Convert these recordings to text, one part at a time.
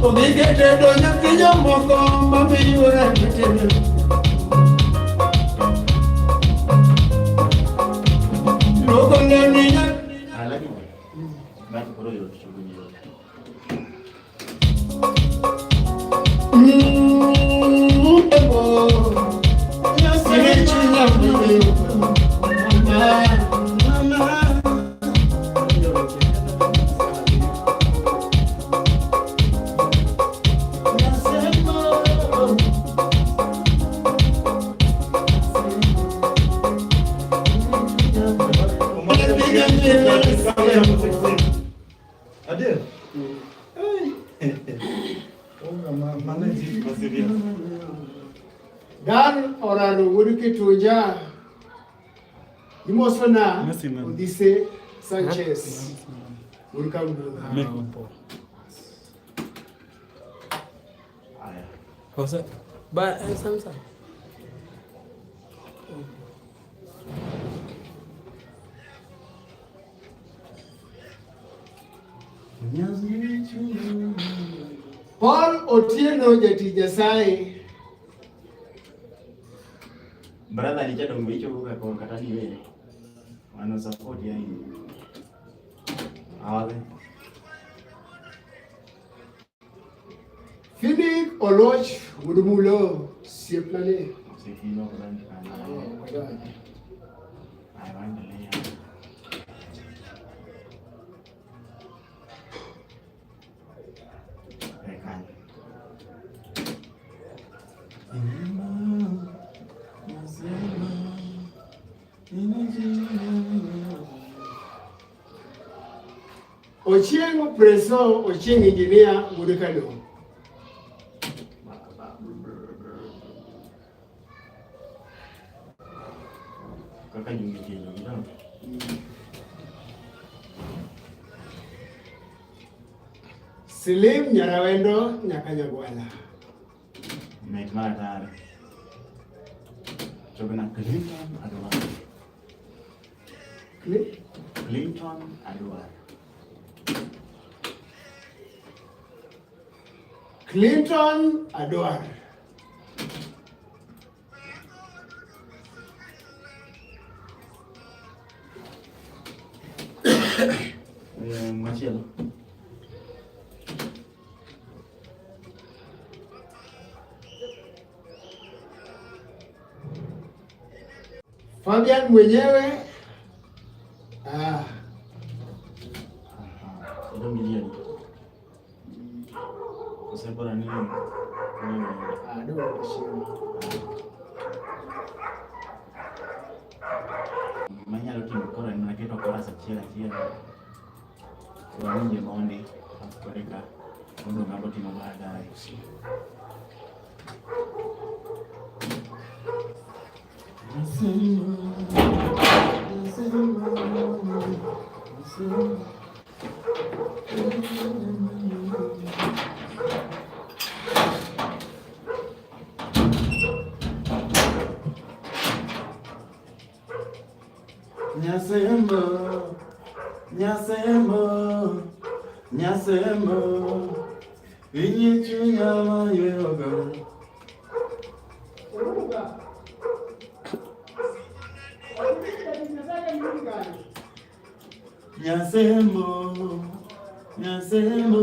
Odhi tedo nyathi jomoko mamiyo rangitedo. Luoko lewni nyathi. Ng'ato koro yot chopo ni yot. Adier? Mano ji ma serious. Dan oraro wuod Kitunja imosona Odhise Sanchez wuod Kambula. Jose, ba Samsung. Paul Otieno jatich Nyasaye. Brother ni chadong be ichopo ga kor kata ni were. Mano support ya hii. Awadhi. Philip Oloch wuod Mulo osiepnani. Osiepni ok donj kanyo. Ay, waendelea. Eh, kanyo. Ochieng' Preso Ochieng' Engineer wuod Kalong. Kaka nyingi kendo gidono. Silim Nyarawendo Nyakanyagwala. Mit mar atari. Chobena Clinton Adwar. Clinton Adwar. Clinton Adwar. Machielo. Fabian mwenyewe ah. Aha. Milioni. Osepora ni Ah, do manyalo timo koro en mana keto chorus achiel achiel. Wawinje mondi koro eka mondo ng'ato timo baadaye. Nyasembo, Nyasembo, Nyasembo, inye chunya mayweyogo. Nyasembo, Nyasembo.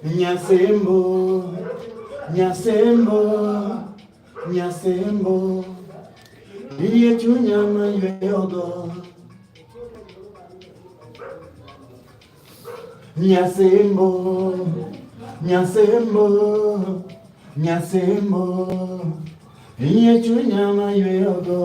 Nyasembo, Nyasembo, Nyasembo, iye chunya mayweyogo. Nyasembo, Nyasembo, Nyasembo, iye chunya mayweyogo.